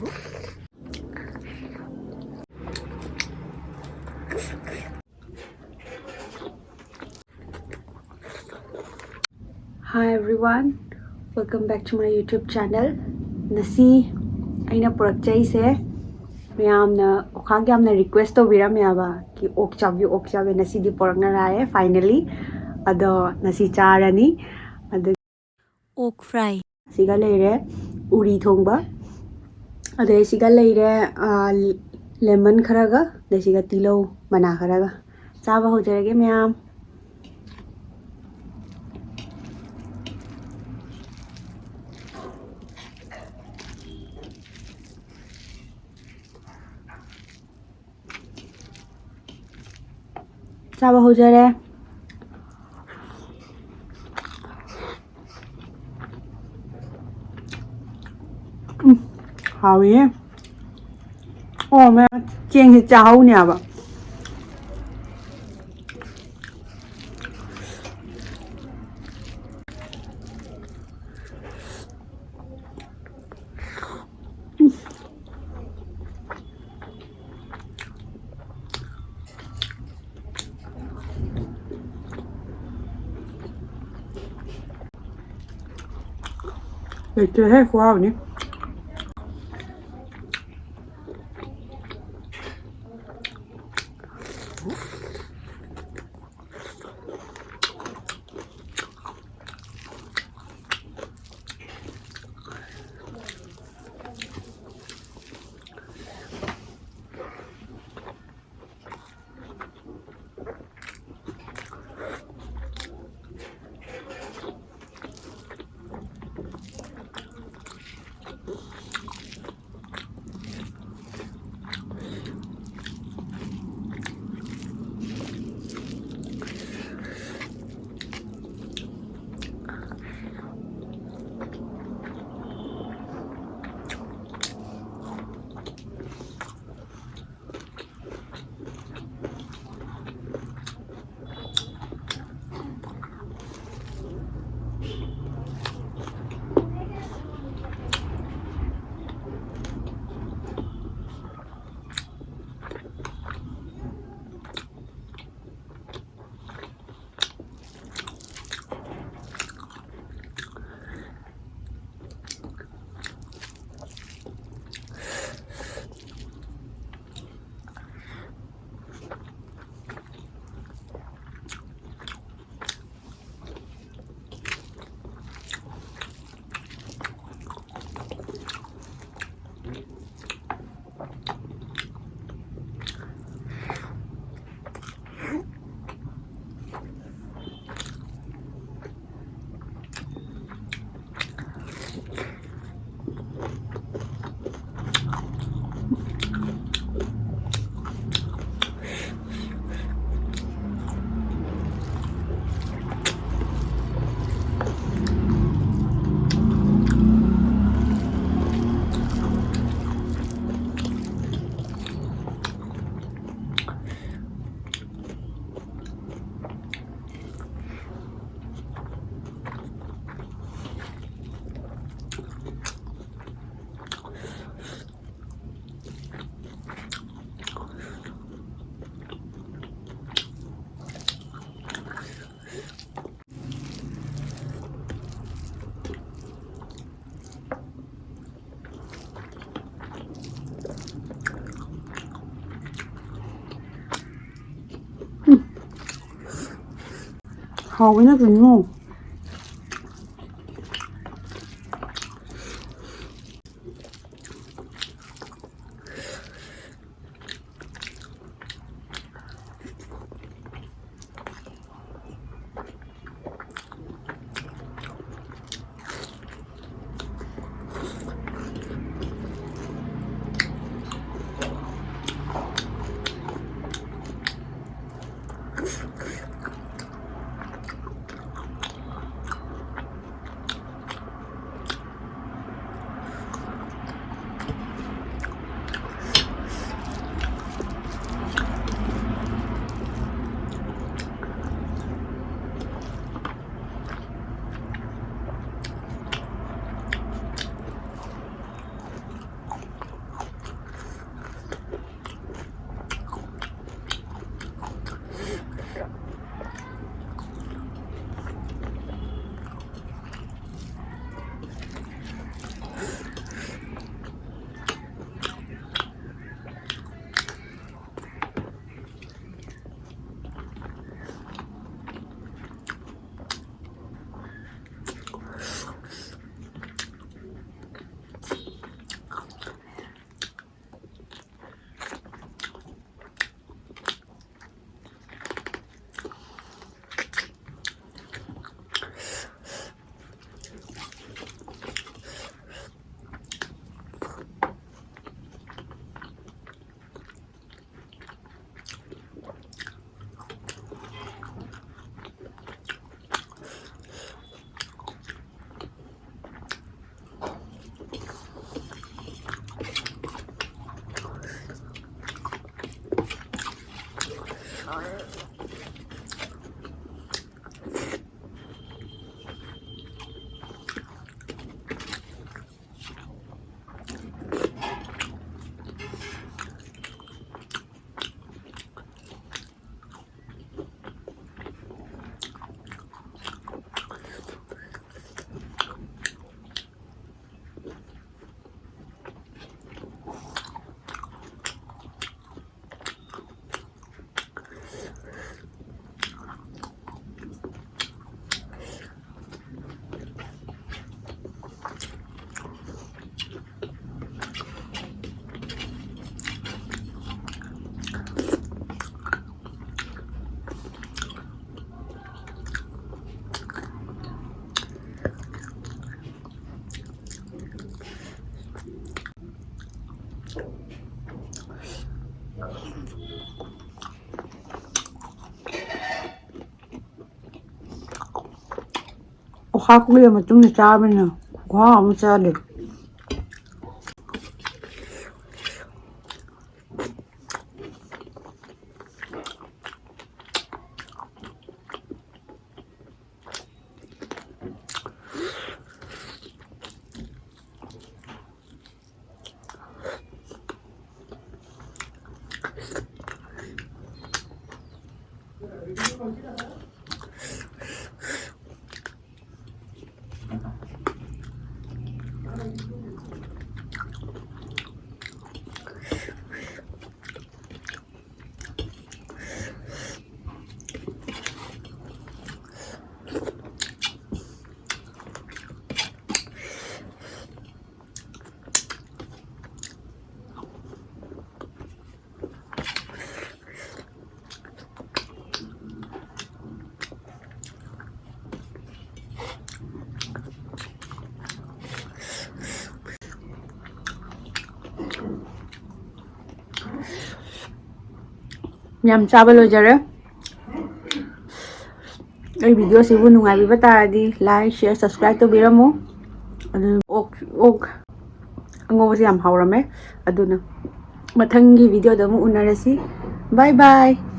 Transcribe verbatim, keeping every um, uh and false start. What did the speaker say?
Hi everyone, welcome back to my YouTube channel. ꯉꯁꯤ ꯑꯩꯅ ꯄꯨꯔꯛꯆꯩꯁꯦ, ꯃꯌꯥꯝꯅ ꯑꯣꯛꯈꯥꯛ ꯌꯥꯝꯅ request ꯇꯧꯕꯤꯔꯝꯃꯦꯕ, ꯀꯤ ꯑꯣꯛ ꯆꯥꯕꯤꯌꯨ, ꯑꯣꯛ ꯆꯥꯕꯤꯌꯨ꯫ ꯉꯁꯤꯗꯤ ꯄꯨꯔꯛꯅ ꯂꯥꯛꯑꯦ finally꯫ ꯑꯗꯣ ꯉꯁꯤ ꯆꯥꯔꯅꯤ꯫ ꯑꯗꯨ ꯑꯣꯛ fry꯫ ꯁꯤꯒ ꯂꯩꯔꯦ ꯎꯔꯤ ꯊꯣꯡꯕ, ꯑꯗꯩ ꯁꯤꯒ ꯂꯩꯔꯦ, ꯑꯥ, lemon ꯈꯔꯒ, ꯑꯗꯩ ꯁꯤꯒ ꯇꯤꯜꯍꯧ ꯃꯅꯥ ꯈꯔꯒ꯫ ꯆꯥꯕ ꯍꯧꯖꯔꯒꯦ ꯃꯌꯥꯝ꯫ ꯆꯥꯕ ꯍꯧꯖꯔꯦ꯫ ꯎꯝ, ꯍꯥꯎꯋꯦꯍꯦ꯫ ꯑꯣ, ꯃꯌꯥꯝ ꯆꯦꯡꯁꯦ ꯆꯥꯍꯧꯅꯦ ꯍꯥꯏꯕ꯫ ꯂꯩꯇ꯭ꯔꯦꯍꯦ, ꯈꯨꯍꯥꯎꯅꯤ꯫ ꯍꯥꯎꯕꯅ ꯀꯩꯅꯣ꯫ ꯑꯣꯈꯥꯛ ꯀꯨꯏꯔ ꯃꯇꯨꯡꯗ ꯆꯥꯕꯅꯤꯅ ꯈꯨꯍꯥꯎ ꯑꯃ ꯆꯥꯗꯦ꯫ ꯌꯥꯝ ꯆꯥꯕ ꯂꯣꯏꯖꯔꯦ꯫ ꯑꯩ video ꯁꯤꯕꯨ ꯅꯨꯡꯉꯥꯏꯕꯤꯕ ꯇꯥꯔꯗꯤ like, share, subscribe ꯇꯧꯕꯤꯔꯝꯃꯨ꯫ ꯑꯗꯨ ꯑꯣꯛ, ꯑꯣꯛ ꯑꯉꯧꯕꯁꯦ ꯌꯥꯝ ꯍꯥꯎꯔꯝꯃꯦ꯫ ꯑꯗꯨꯅ ꯃꯊꯪꯒꯤ video ꯗ ꯑꯃꯨꯛ ꯎꯅꯔꯁꯤ꯫ Bye bye꯫